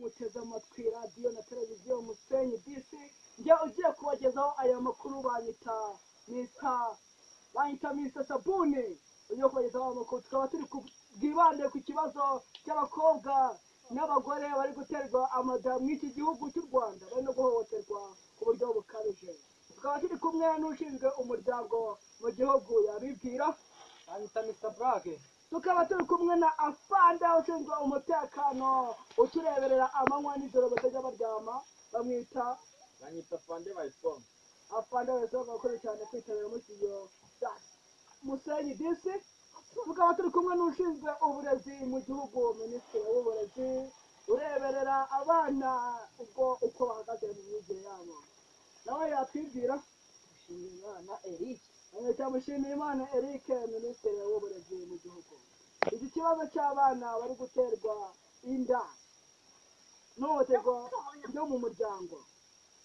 Muteze amatwi radiyo na televiziyo Musenyi DC. Njye ugiye kubagezaho aya makuru banyita Mr Sabuni. Ugiye kubagezaho aya makuru, tukaba turi bwibande ku kibazo cy'abakobwa n'abagore bari guterwa amada mu iki gihugu cy'u Rwanda, bari no guhohoterwa ku buryo bukabije. Tukaba turi kumwe n'ushinzwe umuryango mu gihugu, yabibwira. Banyita Mr Brage. Tukaba turi kumwe na afande ushinzwe umutekano, utureberera amanywa nijoro, batajya baryama, bamwita Banyita Fande Bayisonga. Afande wese bakoze cyane kwitabira muri studio za Musenyi DC. Tukaba turi kumwe n'ushinzwe uburezi mu gihugu, minisitiri w'uburezi, ureberera abana ubwo uko bahagaze mu myigire yabo, nawe yatwibwira. Mushimiyimana Eric. Bamwita Mushimiyimana Eric, minisitiri w'uburezi mu gihugu. Iki kibazo cy'abana bari guterwa inda n'ihohoterwa ryo mu muryango,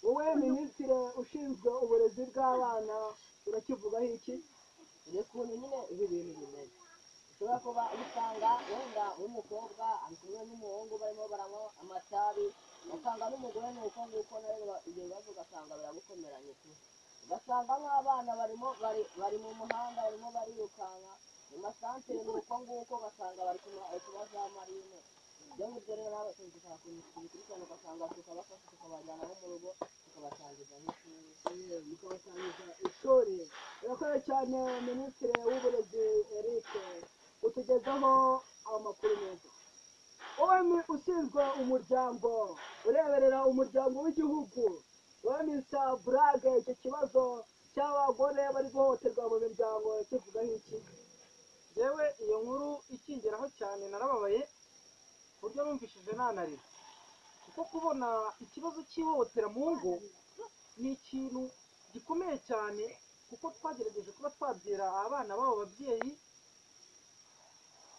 wowe minisitiri ushinzwe uburezi bw'abana, urakivugaho iki? Dore ukuntu nyine ibi bintu bimeze: ushobora kuba usanga wenda nk'umukobwa ari kumwe n'umuhungu, barimo baranywa amatabi, ugasanga n'umugore ni uko nguko nawe. Ibyo bibazo ugasanga biragukomeranye tu, ugasanga nk'abana barimo bari mu muhanda, barimo barirukanka mu masantere, ni uko nguko, ugasanga bari kunywa za marine. Ibyo ngibyo rero nawe dushaka ukuntu tubikurikirana, ugasanga tukabafasha, tukabajyana nko mu rugo, tukabatangiza nk'ishuri. Mukabatangiza ishuri. Urakoze cyane, minisitiri w'uburezi Eric, utugezaho amakuru meza. Wowe ushinzwe umuryango, ureberera umuryango w'igihugu, wowe Mr Brage, icyo kibazo cy'abagore bari guhohoterwa mu miryango kivugaho iki? Yewe, iyo nkuru ikingeraho cyane narababaye ku buryo numvishije nanarira, kuko kubona ikibazo cy'ihohotera mu ngo ni ikintu gikomeye cyane, kuko twagerageje kuba twabwira abana b'abo babyeyi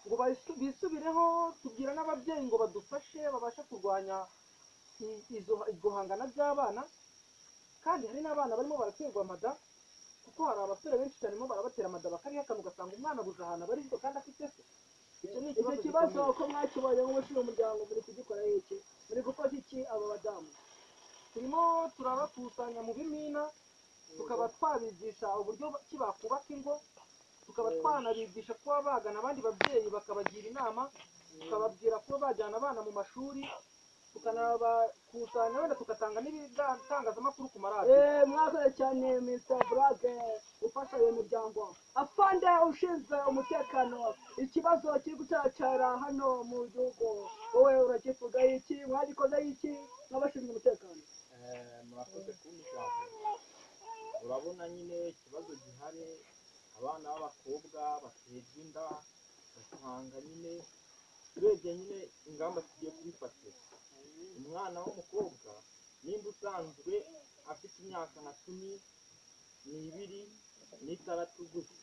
ngo bisubireho, tubwira n'ababyeyi ngo badufashe babashe kurwanya izo iryo hangana ry'abana. Kandi hari n'abana barimo baraterwa amada, kuko hari abasore benshi cyane barimo barabatera amada bakabihakana, ugasanga umwana abuze ahantu abarizwa kandi afite se. Icyo ni Icyo ikibazo kibazo gikomeye. ko mwakibonye nk'umushinga umuryango, muri kugikoraho iki? Muri gufata iki abo badamu? Turimo turabakusanya mu bimina, tukaba twabigisha uburyo ki bakubaka ingo, tukaba twanabigisha kuba bagana abandi babyeyi bakabagira inama, tukababwira kuba bajyana abana mu mashuri, tukanabakusanya wenda tugatanga n'ibitangazamakuru ku maradiyo. Mwakoze cyane, Mr Brage, ufasha iyo miryango. Afande ushinzwe umutekano, ikibazo kiri gucaracara hano mu gihugu, wowe urakivuga iki? Mwagikoze iki nk'abashinzwe umutekano? Murakoze kumpa ijambo. Urabona nyine ikibazo gihari, abana b'abakobwa baterwa inda, ugasanga nyine urebye nyine ingamba tugiye kubifatira. Umwana w'umukobwa nimba usanzwe afite imyaka nka 16, 6 gutyo.